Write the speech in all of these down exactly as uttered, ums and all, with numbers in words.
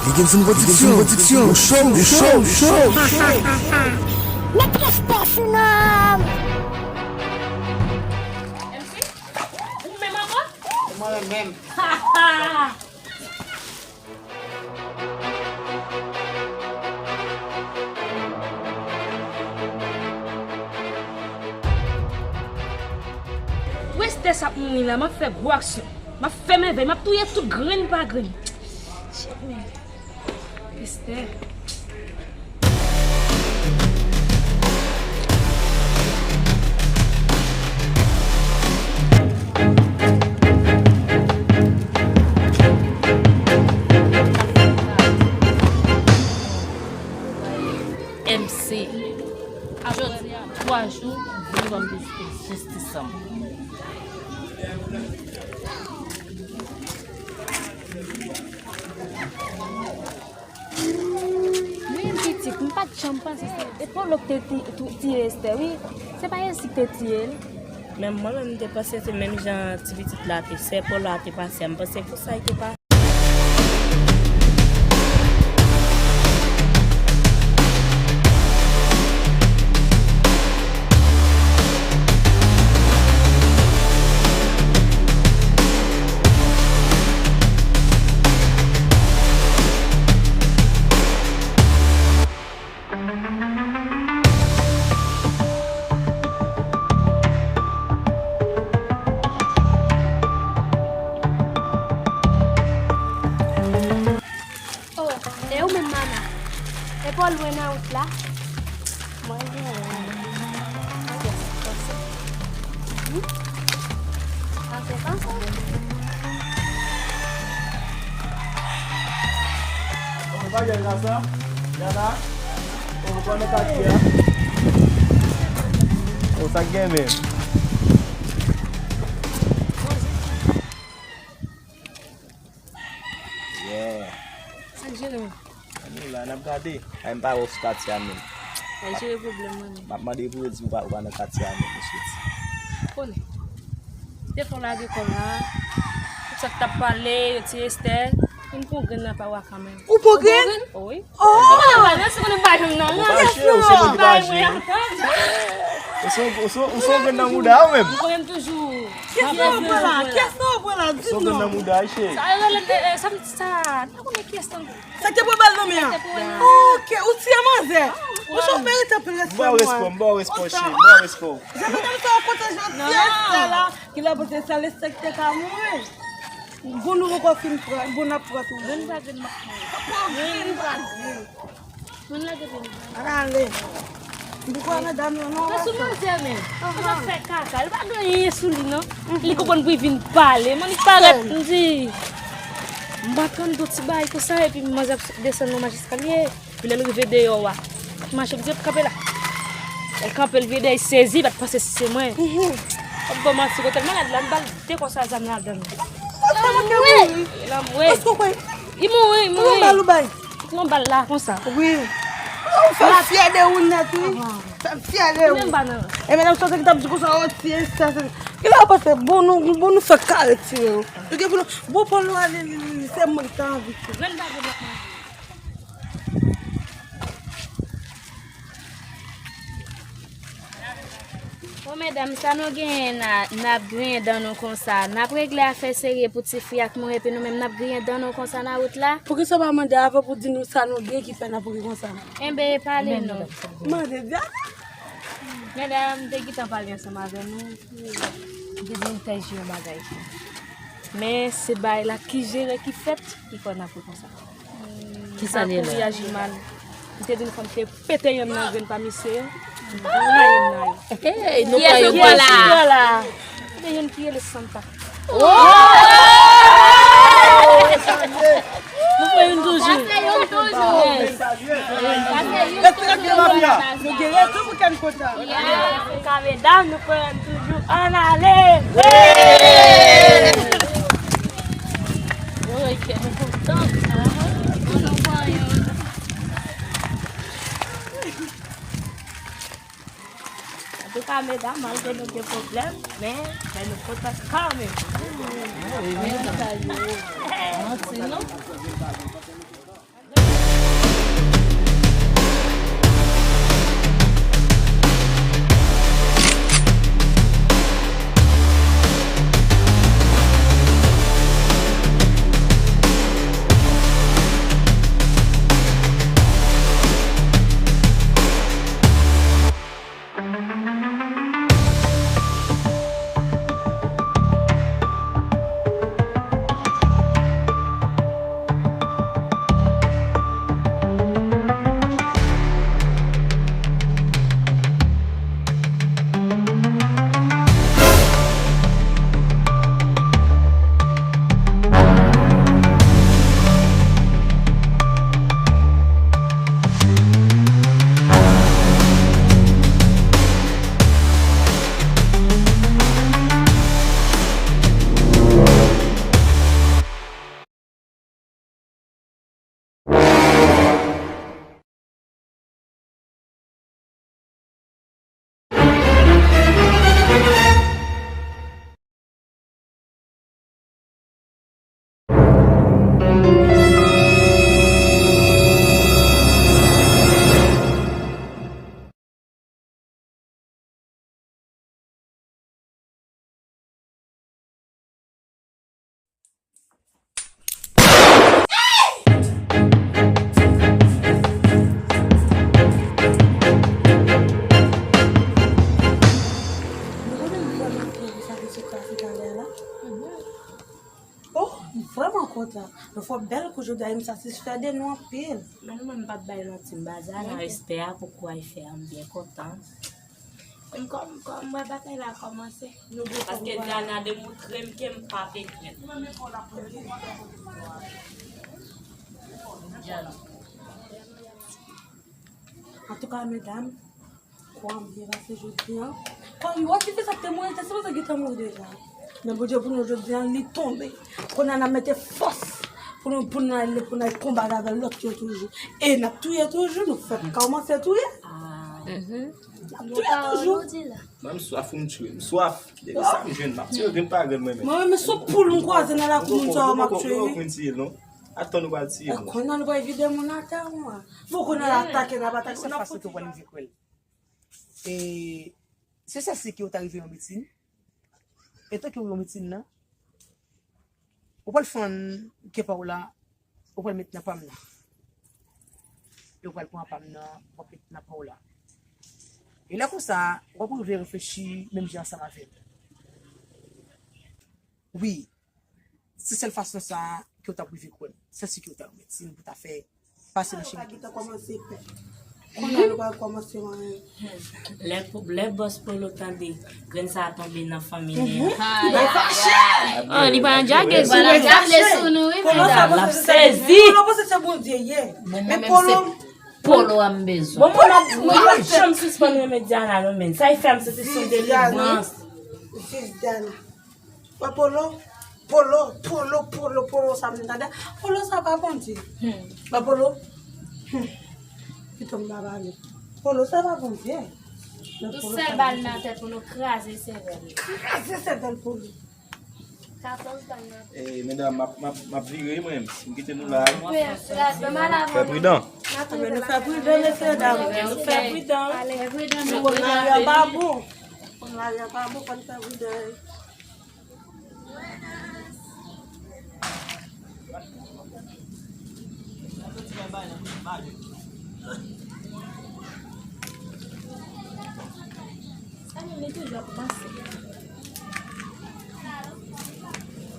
Dickinson Production, Dickinson Production, show, show, show, show. Met respè sou non. M C, ou menm ankò? Mwen menm. Pou Esther sa ap mouri la, m ap fè gwo aksyon. M ap fèmen vèy, m ap touye tout grenn pa grenn. Shit, man. Esther. M C. Jodi a, twa jou, m vini ban m vizite jistis an mwen. Mwen menm pitit, m pa t janm panse se, se Polo k te ti-, tou-, tiye Esther, wi. Se pa Esi k te tiye l. Men mwen menm, m te panse se menm jan ti pitit la te, sè Polo a te pase a, m panse pou sa l te pa. Oh, e ou menm, Mana? E pa w lwen nan wout la? Mwen lwen, wi. Ok, pase. Hmm? Pase, pase. Oh, bagay la sa? Yana? Oh, ou pa nan katye a? Oh, sa k gen menm? Yeah. Sa k jere menm? Annou la, n ap gade. Ay, m pa wè w sou katye a menm. Ay, jere pwoblèm mwen menm. M ap mande pou yo di m ou pa, ou pa nan katye a menm, mesye. Konnen. Depi w lage kò w la, tout sa k t ap pale, yo tiye Esther, vin pran grenn nan pa w a kanmenm. Ou pran grenn? Wi. Oh! Ou konnen pa, mèsi konnen pa jwenn nan. Ou fache, ou se moun ki fache. Ou se, ou se, ou se grenn nan mouda ou menm. Ou konnen m toujou. Kiyès sa w pran la? Kiyès sa w pran la? Di m non. Ou se grenn nan mouda, cheri. Sa yo rele, eh, eh, sa m di sa. M pa konnen kiyès tankou. Sa k te pran bal nan men an? Sa k te pran bal nan men an. Ok, ou tiye manzè. Ou se w merite anpil respè, mwen. M ba w respè, m ba w respè, cheri, m ba w respè. Jan madanm sa yo kontan jan tiye Esther la. Ki lè pote sa, Esther ki te ka mouri. Bon, nou poko fin pran, bon, n ap pran tou. Grenn pa grenn m ap pran. Pran grenn pa grenn. Mwen lage pye m. Ann ale. M pou kwè medam yo non. Sou manzè menm. Ou pa fè kaka. Li pa gen anyen sou li non. Li konprann pou li vin pale. Mwen li parèt, m di. M pa tann do ti bagay konsa epi manzè ap desann nan mach eskalye. Epi lè l rive deyò a, l ap mache, m di ap kanpe la. Lè l kanpe, l vire dèyè, l sezi, l pa t panse si se mwen. Ap ban manti, kote l malad la, m ba l de konsa zam ladan l. L anmwe. L anmwe. Li mouri, li mouri. Yon bal la konsa. Wi. Ou fè m fyè de ou nèt, wi. Fè m fyè de ou. E medam sa ki t ap di konsa, oh, ti Esther, se, ki lè w panse, bon, nou, bon, nou fè kare tire yo. Yo gen pou nou, bon, pou nou ale, li, li, li, se mwen ki ta anvi tou. O medam, sa nou genyen n a, n ap griyen dan nou konsa? N ap regle afè serye pou tifi ak mwen, epi nou menm n ap griyen dan nou konsa nan wout la? Poukisa w pa mande avan pou di nou sa nou gen ki fè n ap ri konsa? Enben, pale non. Mande, di a. Medam, m te gentan pale ansanm avè nou. M te di nou fè jwe yon bagay. Men se bagay la ki jere, ki fèt, ki fè n ap ri konsa. Kisa li ye la? Aji mal. M te di nou fò m te pete yonn nan grenn pa misye yo. M rayi m nan yo. Hey, nou pran yon pwala. Pwala. Gen yonn ki rele Santa. Oh! Nou pran youn toujou. Sa se youn toujou. Sa se youn toujou. Nou gen rezon pou kè n kontan. Yes, se ka medam, nou pran youn toujou. Ann ale. Woy, kè nou kontan. Pou nou pran youn. Antouka, medam, malgre nou gen pwoblèm, men, men nou kontan kanmenm. Manti, non? Kontan. Nou fè bèl kou jodi a, e m satisfè de nou anpil. Men nou menm, m p ap bay manti, m ba Diana respè a pou kou a l fè a, m byen kontan. Menm kòm, kòm m wè bagay la kòmanse. Paske Diana demontre m ke m pa petrèt. Antouka, medam, kou an byen pase jodi a. Kòm yo, ti fi sa k te mouri, te sipoze gentan mouri deja. Men Bondye pou nou jodi a, li tonbe. Kounye a n ap mete fòs pou nou, pou nou ale, pou nou al konbat avè lòt yo toujou. E n ap touye toujou, nou fèk kòmanse touye. N ap touye toujou. Mwen, m swaf, m tchwe, m swaf. Depi sa m jwenn, m ap tiye grenn pa grenn mwen menm. Mwen menm, se poul m kwaze nan lakou moun sa yo, m ap tiye wi. Atann, nou pral tiye moun. Kounye a nou pral vide moun atè, mwen. Fò kounye a atake, n ap atake, n ap kontinye. E se sèl si ke yo ta rive yon medsin. Etan ke w yon medsin nan, ou pral fann kè pa w la, ou pral met nan pa m nan. E ou pral pran pa m nan, w ap met nan pa w la. E lè konsa, w ap rive reflechi menm jan ansanm avè m. Wi, se sèl fason sa a ke w t ap rive kwè m. Sèl si ke w ta yon medsin pou ta fè pase nan chemen ki gentan kòmanse pè. Kounye a nou pral kòmanse manyen. Lè pou, lè bòs Polo tande grenn sa a tonbe nan fanmi li an. Li fache! Oh, li pa nan djage sou nou. Li pa nan djage sou nou, wi, medam. L ap sezi. Polo panse se Bondye ye. Men Polo, Polo a m bezwen. Bon, mwen, mwen pa janm sispann renmen Diana non, men sa e fè m santi se yon delivrans. Jis Diana. Wè Polo, Polo, Polo, Polo, Polo, sa m tande. Polo, sa pa Bondye. Wè Polo. Pito m pa pale. Polo, sa pa Bondye. Yon sèl bal nan tèt pou nou kraze sèvèl. Kraze sèvèl Polo. Katòz bal nan tèt. Eh, medam, m ap, m ap, m ap vire, mwen. M kite nou la. Fè pridan. Nou fè pridan, mesye dam. Nou fè pridan. Fè pridan. Mari a pa bon. Mari a pa bon, fò n fè pridan.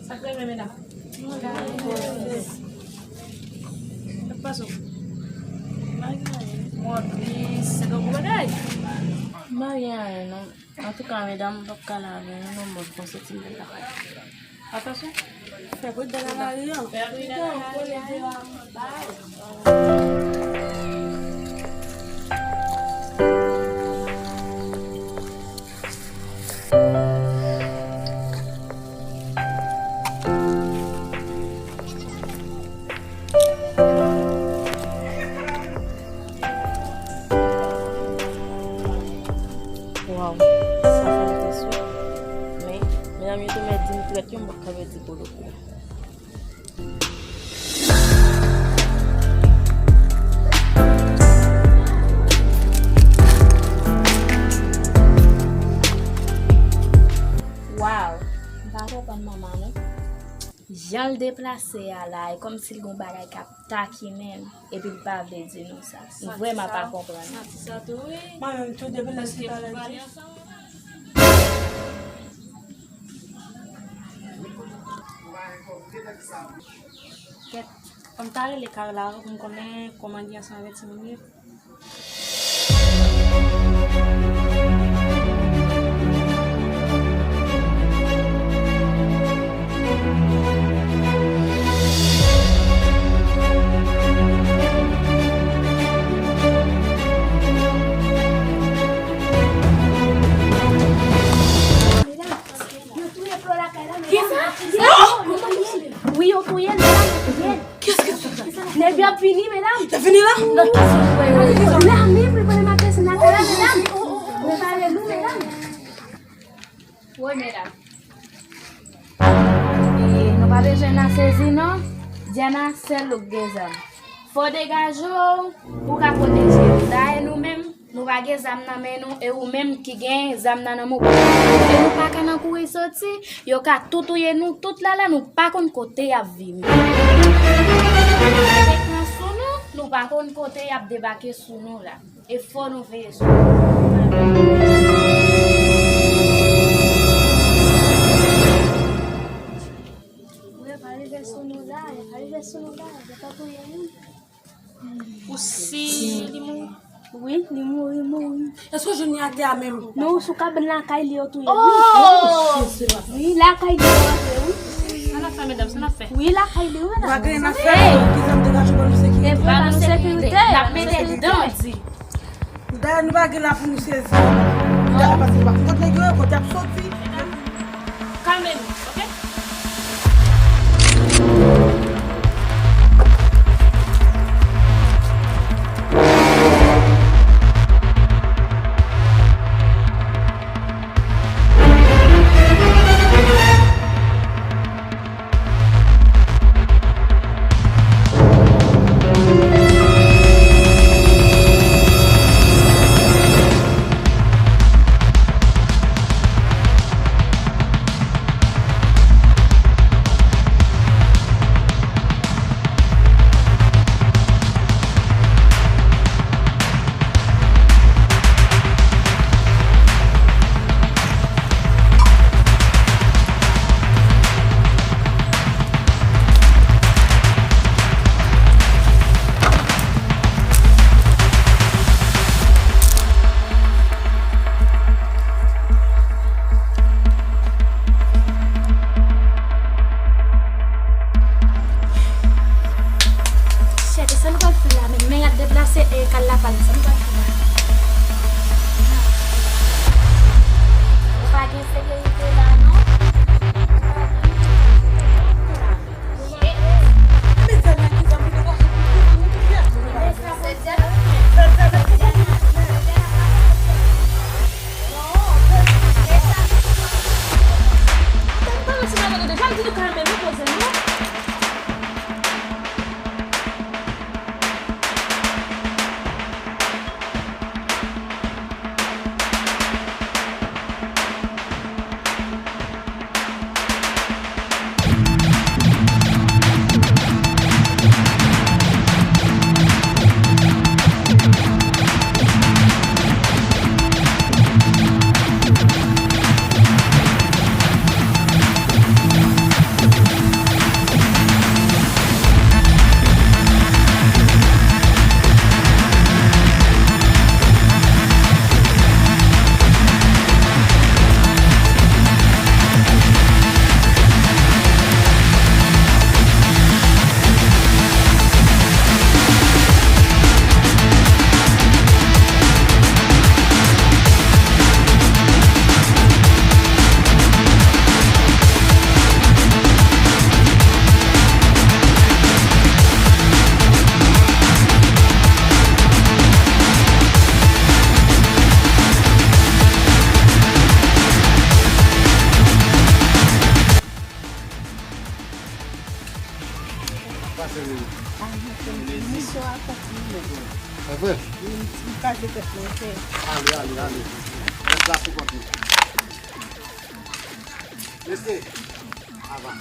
Sa k rive, medam? Sa k pase w? Mwen tris, se gwo bagay. M pa gen anyen non. Antouka, medam, m p ap ka la avè nou non, mwen panse ti mwen ta pale. Atansyon. Fè pridan nan lari an. Fè pridan nan lari an. Waw, sa fè m tris wi. Men, medam yo te mèt di m trèt yo, m p ap ka pèdi Polo kou. Waw, m pa konprann manman non. Jan l deplase a la, e kòmsi l gon bagay k ap takinen l, epi l pa vle di nou sa. M vrèman pa konprann. Mwen menm tou, depi lè se pa lè di. Kèt, fò m ta rele Carla pou m konnen kòman l ye ansanm avèk timoun yo. Kisa? Wi, yo touye l, medam, yo touye l. Kiyès ki touye l? Nèg yo ap vini, medam. Y ap vini la? La menm, li konnen m ap desann lakay la, medam. Mwen pale nou, medam. Wi, medam. E, nou pa bezwen nan sezi, non. Diana, sèl ou k gen zam. Fò w degaje w, pou w ka pwoteje nou. Dayè nou menm, nou pa gen zam nan men nou, e ou menm ki gen zam nan nan men w. E nou pa ka nan kouri soti, yo ka tou touye nou, tout la la, nou pa konn kote y ap vini. Avèk nan sou nou, nou pa konn kote y ap debake sou nou la. E fò nou veye sou nou. Ou pa rive sou nou la. Rive sou nou la, yo pa touye nou. Ou si li mouri? Wi, li mouri, mouri. Èske w jwenn li atè a menm? Non, sou kabann lakay li yo touye. Oh! Wi, lakay li yo touye, wi. Sa n ap fè, medam, sa n ap fè? Wi, lakay li, wi, medam. Wa gen afè, ki zam degaje ban nou sekirite. Ban nou sekirite. N ap mete dan di. Dayè, nou pa gen la pou nou sezi. Nou ta pase pa kote nèg yo ye, kote y ap soti. Kalme nou, oke? Chèt, e sa nou pral fè la menm? Men y ap deplase e kal la pale, sa nou pral fè la? Ou pa gen sekirite la, non? Pase, Lili. Misyon akonpli, men. Se vre? Li, li kraze tèt mwen, se. Ale, ale, ale. Rès la sou kont li. Mesye, avan.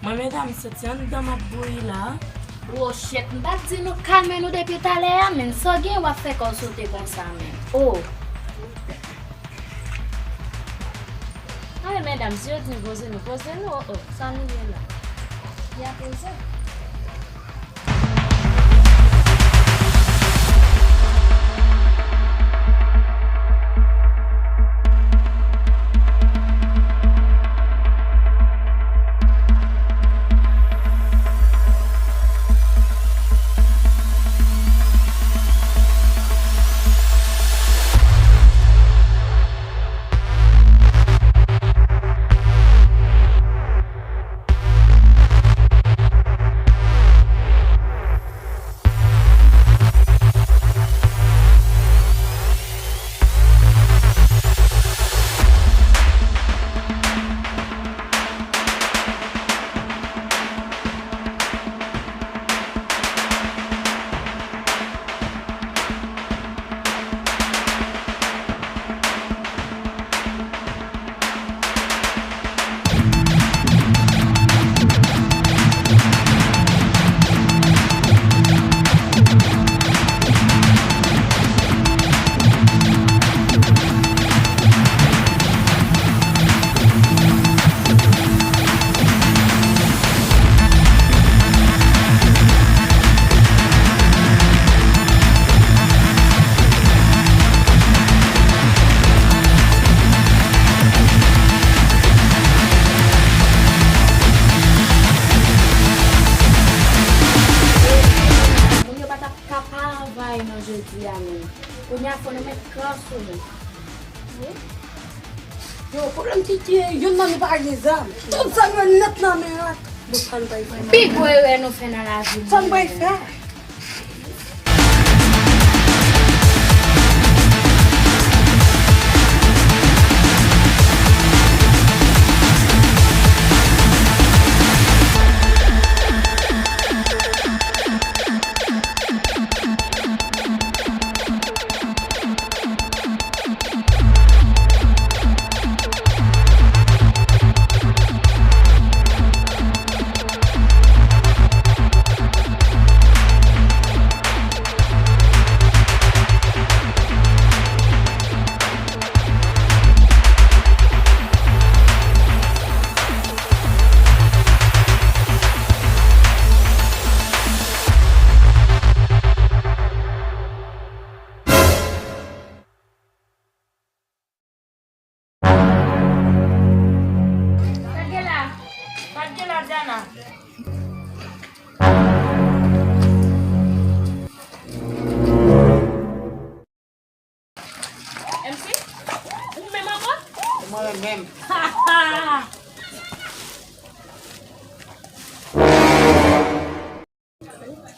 Mwen, medam, m santi anndan m ap bouyi la. Wochèt, m pa t di nou kalme nou depi talè a, men sa w gen w ap fè kò w sote konsa menm. O! Anben, medam, si yo di n poze nou, poze nou, o, o, sa nou ye la? Ya poze. Jodi a menm. Kounye a fò nou met kan sou nou. Wi. Yo, pwoblèm ki gen, youn nan nou pa gen zam. Tout zam yo nèt nan men an. Bon, sa n pral fè? Pi gwo erè nou fè nan lavi nou. Sa n pral fè? Sa k gen la? Sa k gen la, Diana? M C? Ou menm ankò? Mwen menm.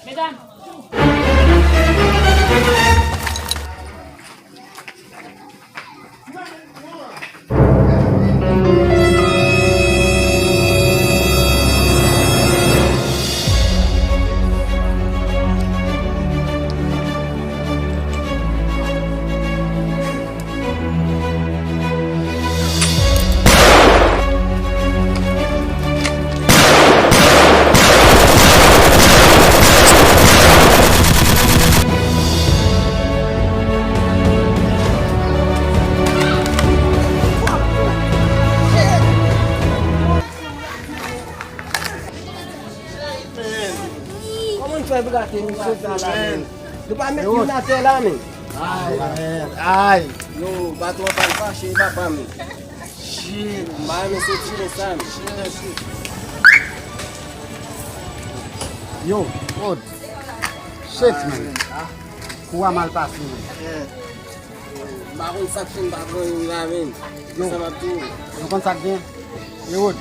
Medam. Kòman n fè pou gate misye sa la, men? Nou pa met youn atè la, men. Ay, ay. Yo, baton an pa l fache, papa, men. Shit. M pa renmen soti men sa, men. Yo, Rod. Shit, man. Kou a mal pase, man. M pa konn sa k fè m pa pran youn la, men. Yo. Sa m ap di w. Nou konn sa k gen? Herod,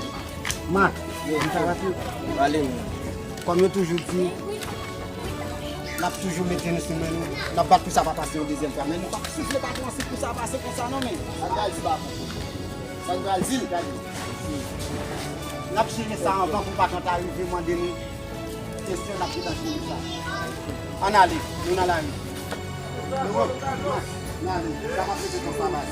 Mak, yo, m sa pase? Pale, men. Kòm yo toujou di, n ap toujou mete nou sou men nou. N ap bat pou sa pa pase yon dezyèm fwa. Men nou p ap soufle pa pran si pou sa pase konsa non, men. Sa k pral di, papa? Sa k pral di? N ap jere sa anvan pou patwon ta rive mande nou kesyon, n ap gentan jere sa. Ann ale, nou nan lari. Nou wè, nou ale, sa p ap rete konsa, baz.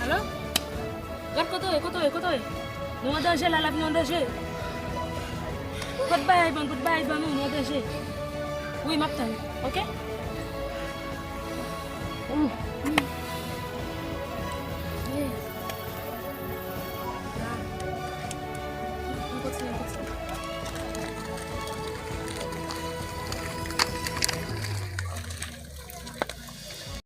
Alo? Gad kote w ye, kote w ye, kote w ye? Nou an danje la, lavi nou an danje. Pot bagay ban, pot bagay ban nou, nou an danje. Wi, m ap tann, oke?